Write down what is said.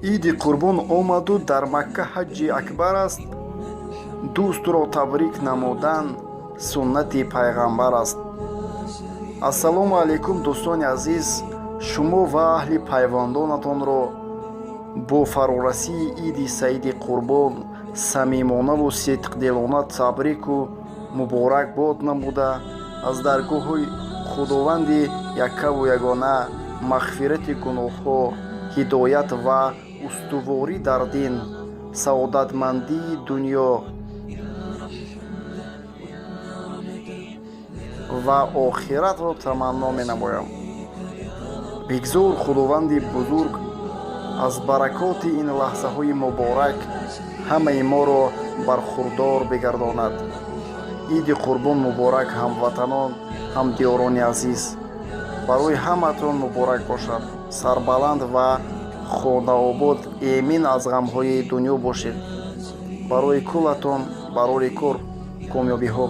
Иди Қурбон омаду дар Макка ҳаҷҷи акбар аст. Дӯстро табрик намудан суннати пайғамбар аст. Ассалому алайкум, дӯстони азиз! Шумо ва аҳли пайвандонатонро бо фарорасии Иди Саиди Қурбон самимонаву сидқдилона табрику муборакбод намуда, аз даргоҳи Худованди яккаву ягона мағфирати гуноҳҳо, ҳидоят ва устуворӣ дар дин, саодатмандии дунё ва охиратро таманно менамоям. Бигзор Худованди бузург аз баракоти ин лаҳзаҳои муборак ҳамаи моро бархурдор бигардонад. Иди Қурбон муборак, ҳамватанон, ҳамдиёрони азиз! Барои ҳамаатон муборак бошад. Сарбаланд ва хонаобод, эмин аз ғамҳои дунё бошед. Барои куллатон барори кор, комёбиҳо.